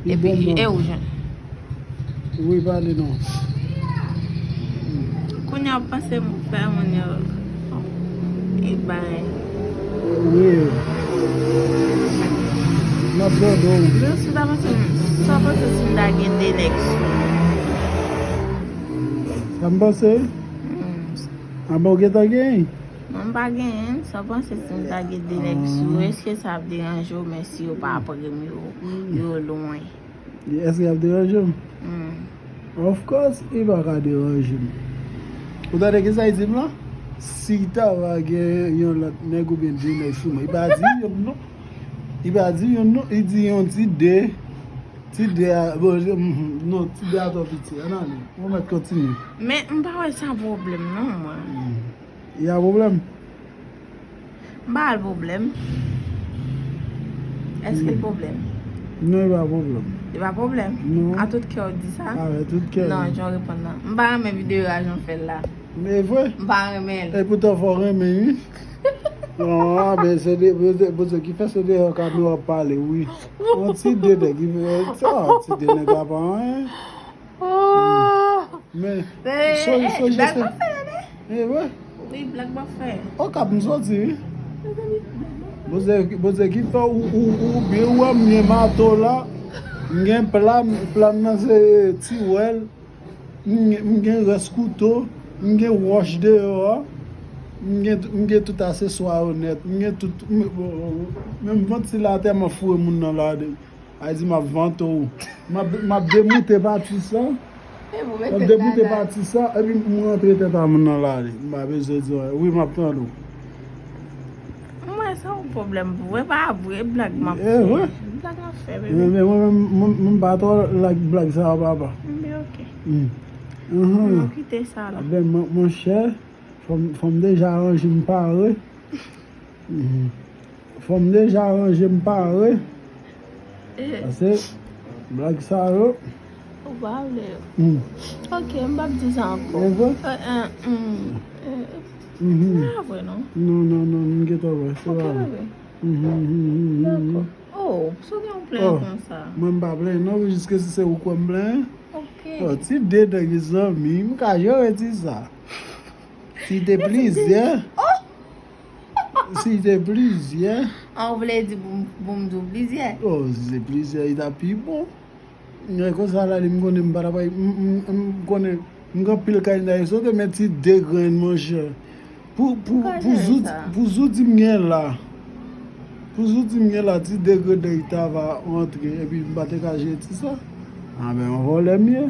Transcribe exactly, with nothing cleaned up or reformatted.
Epi, e ou jan. Wi, pale non. Kounye a w panse m fè moun yo e bay. Wi. M ap tande w. Men si w ta panse, sa w panse si m ta gen de nèg sou mwen? Sa m panse? Hmm. A bon, w gentan gen? Non, m pa genyen. Sa w panse si m ta gen de nèg sou? Ah. Èske sa ap deranje w, men si yo pa pre m, yo, yo lwen? Èske y ap deranje m? Hmm. Of course, li pa ka deranje m. Ou tande kisa li di m la? Si ta va gen yon lòt nèg oubyen de nèg sou mwen, li pa di youn non. Li pa di youn non, li di yon ti de. Ti de a, bon, je, mhm, non, ti de a twò piti. Ann ale, ou mèt kontinye. Men m pa wè sa pwoblèm non, mwen. Hmm. Y a pwoblèm? M pa wè l pwoblèm. Èske l pwoblèm? Non, e pa pwoblèm. E pa pwoblèm? Non. A tout kè w di sa? Avèk tout kè m. Non, jan w reponn nan. M pa renmen videyo a jan w fè l la. Men e vre? M pa renmen l. Epoutan fò w renmen, wi. Non, men se de, se de, se de ki fè se de kamera w ap pale, wi. Yon ti de nèg ki fè sa, ti de nèg la pa anyen. Oh! Men, eh, sonje, eh, sonje blag se, m ap fè, tande? E vre? Wi, blag m ap fè. O Kap m soti, wi. Bondye, Bondye ki fè ou, ou, ou byen wè m gen mato la, m gen pla m, pla m nan se ti wèl, m gen, m gen rès kouto, m gen wòch deyò a, m gen, m gen tout aseswa yo nèt, m gen tout, m, menm vantilatè m ap foure moun nan ladan. Ay di m ap vante w. M ap, m ap demoute pati sa. M ap demoute pati sa, epi m rantre tèt a moun nan lale. M pa bezwen di anyen. Wi, m ap tande w. Mwen, se yon pwoblèm pou mwen, pa vre, blag m ap fè. E vre? Blag m ap fè, bebe. Men, men, mwen, mwen, mwen, mwen pa twò like blag sa yo, papa. Enben, oke. Hmm. Mhm. Mwen kite sa la. Enben, mon, monchè, fò m, fò m deja ranje m pare. Mhm. Fò m deja ranje m pare. Eh. Pase blag sa yo. Ou pa vle yo. Hmm. Ok, m p ap di sa ankò. E vre? Eh, eh, hmm. Eh, mhm. Se pa vre, non. Non, non, non, m gentan wè. Se pa vre. Ok, bebe. Mhm, mhm, mhm, mhm. Dakò. Oh, so gen yon plenn konsa? Mwen m pa plenyen, non, jiske si se ou kwè m plenyen. Ok. Oh, ti de nèg zanmi, m ka jere ti sa. Si te plizyè. Oh! Si te plizyè. A, ou vle di pou m, pou m di w plizyè? Oh, si se plizyè, li ta pi bon. Men konsa la, li m konnen m pa ta bay, m, m, m konnen, m gen anpil kay m ta ye sote, men ti de grenn, monchè. Pou, pou, pou zouti, pou zouti m gen la. Pou zouti m gen la, ti de grenn nèg ta va rantre, epi m pa te ka jere ti sa. A, ben, yon vòlè m ye.